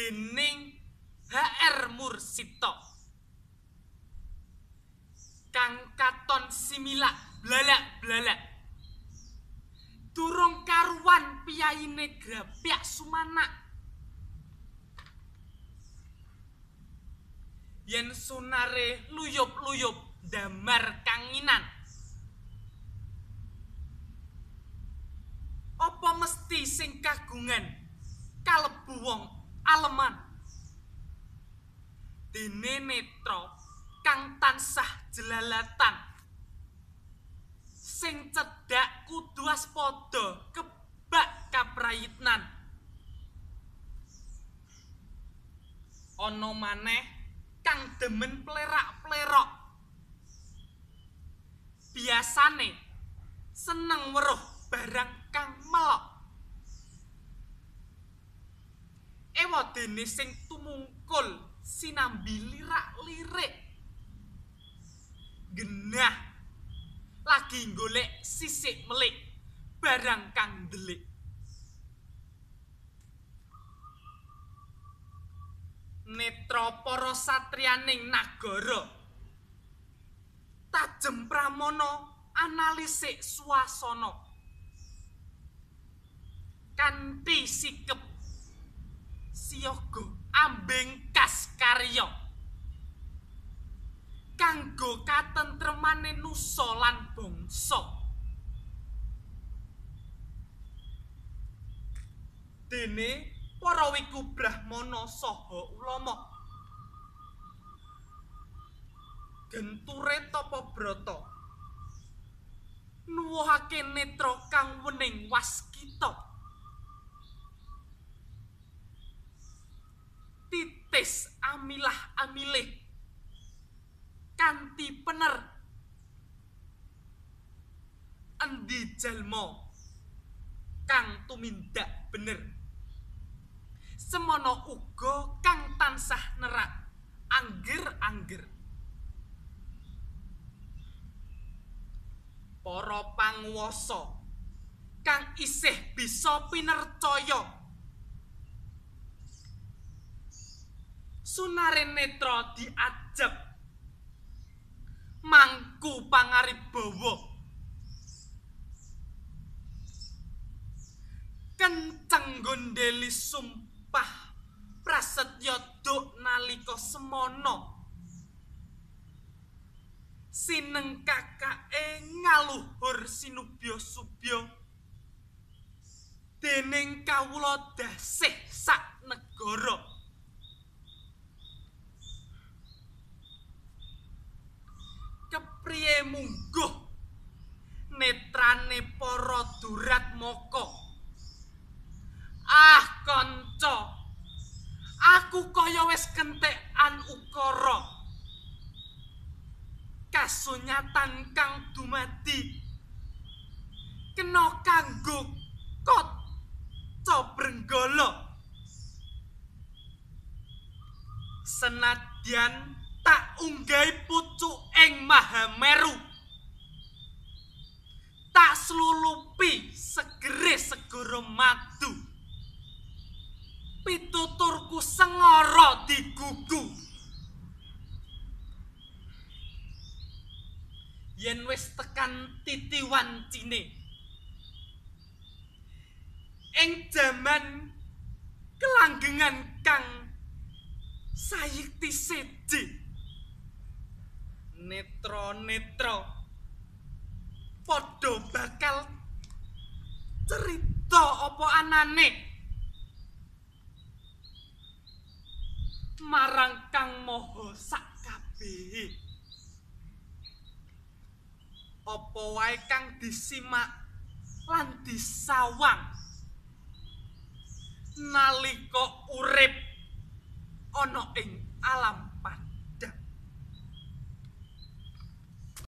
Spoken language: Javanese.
Dening HR Mursito kang katon similak blalak-blalak durung karuan piyayine grapyak sumanak. Yen sunare luyup-luyup damar kanginan, apa mesti sing kagungan kalebu wong aleman? Dene netra kang tansah jelalatan, sing cedhak kudu waspada kebak kaprayitnan. Ana maneh kang demen plerak-plerok, biasane seneng weruh barang kang melok. Ewadene sing tumungkul sinambi lirak-lirik, genah lagi golek sisik melik barang kang ndelik. Netra para satriyaning nagara tajem pramana analisik swasana kanthi sikep siyaga ambengkas karya kanggo katentremane nusa lan bangsa. Dene para wiku brahmana saha ulama genture tapa brata nuwuhake netra kang wening waskita. Titis amilah amilih kanthi pener endi jalma kang tumindak bener, semono uga kang tansah nerak angger-angger. Para panguwasa kang isih bisa pinercaya sunare netra diajeb mangku pangaribawa, kenceng gondeli sumpah prasetya duk nalika semana, sineng kakake ngaluhur sinubya-subya dening kawula dasih sak negara. Kepriye mungguh netrane para duratmaka? Ah kanca, aku kaya wis kentekan ukara kasunyatan kang dumadi kena kanggo kaca brenggala. Senadyan tak unggahi pucuk ing Mahameru, tak slulupi segere segara madu, pituturku sengara digugu. Yen wis tekan titi wancine ing jaman kelanggengan kang sayekti seje, netra-netra padha bakal cerita apa anane marang Kang Maha sakabehe. Apa wae kang disimak lan disawang nalika urip ana ing alam padang.